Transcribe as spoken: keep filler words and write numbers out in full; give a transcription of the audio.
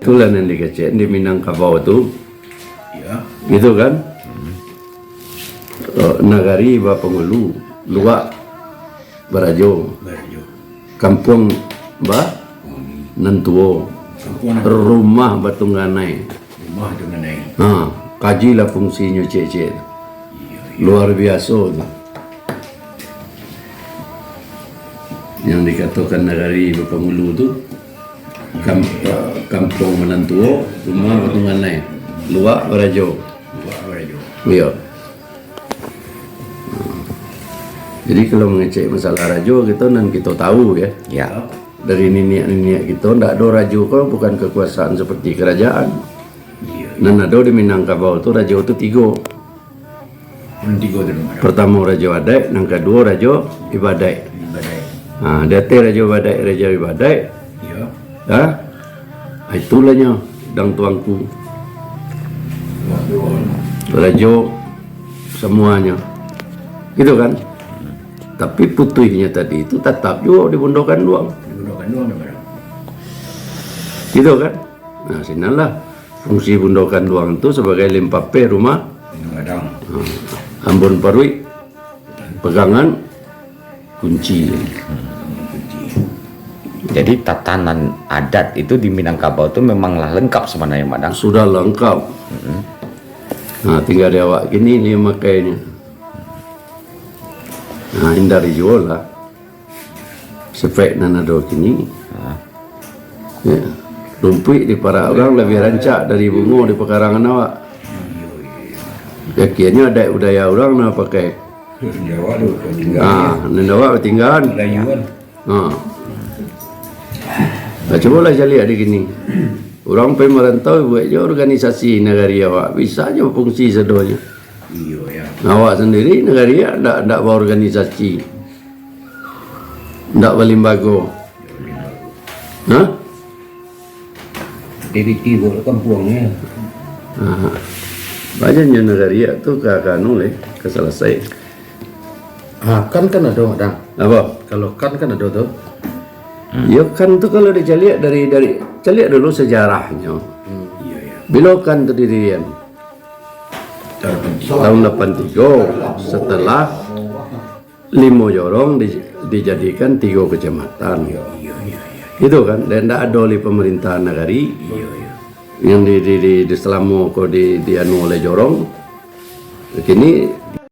Itulah nan dikecek di Minangkabau tu. Ya. Gitu kan? Eh, nagari bapangulu, luak barajo. Barajo. Kampuang ba nan tuo. Kampuang nan tuo. Rumah batungganai. Rumah batungganai. Ha, kajilah fungsinyo ciek-ciek tu. Iya, iya. Luar biaso tu. Yang dikatokan nagari bapangulu tu, kam-, kampuang nan tuo, rumah batungganai, luak barajo. Luak barajo. Iyo. Jadi, kalau mangecek masalah rajo, kito nan kito tahu, ya. Ya. Dari niniak-niniak kito, ndak ado rajo ko bukan kekuasaan seperti kerajaan. Iya. Nan ado di Minangkabau tu, rajo tu tigo. Nan tigo tu, Mak. Pertamo rajo adaik, nan kaduo rajo ibadaik. Ibadaik. Ha, di ateh rajo ibadaik, rajo ibadaik. Iya. Ha? Itulah nyo, dang tuangku. Rajo samuanyo. Gitu kan? Tapi putuihnyo tadi tu tatap juo di Bundo Kanduang. Di Bundo Kanduang tu, Mak. Gitu kan? Nah, sinanlah fungsi Bundo Kanduang tu sabagai limpapeh rumah. Bundo Kanduang. Ha. Ambun paruik, pegangan, kunci. Jadi, tatanan adat itu di Minangkabau tu memang lah lengkap sebenarnya, Mak Dang. Sudah lengkap. Mm-mm. Nah, tinggal di awak kini ni mamakai nyo. Nah, hindari juo lah. Sipek nan ado kini. Ha. Ya. Rumpuik di parak urang labiah rancak dari bungo di pakarangan awak. Yakinnyo adaik budaya urang nan pakai. Nan di awak tu, tinggal. Ah, nan di awak tinggal. Melayu kan. Ha. Nah, cubolah caliak di kini. Urang pai marantau buek jo organisasi nagari awak. Bisa jo fungsi sadonyo. Iyo, ya. Awak sandiri nagari awak ndak, ndak baorganisasi. Ndak balimbago. Hah? Aktiviti buek kampuang, ya. Ha. Baa nyo nagari awak tu ka, ka anu lai, ka salasai. Ah, kan, kan ado, Dang. Apo? Kalau kan, kan ado tu. Hmm. Yo, kan tu kalau dicaliak dari, dari, caliak dulu sejarahnyo. Hmm. Iyo, iyo. Bilo kan tu didirian? Tahun lapan tigo. Tahun lapan tigo, setelah Limo Jorong di-, dijadikan tigo kecamatan. Iyo, iyo, iyo, iyo. Gitu kan? Dan ndak ado lai pemerintahan nagari. Iyo, iyo. Yang di, di, di, di selamo ko di, di anu oleh Jorong. Kini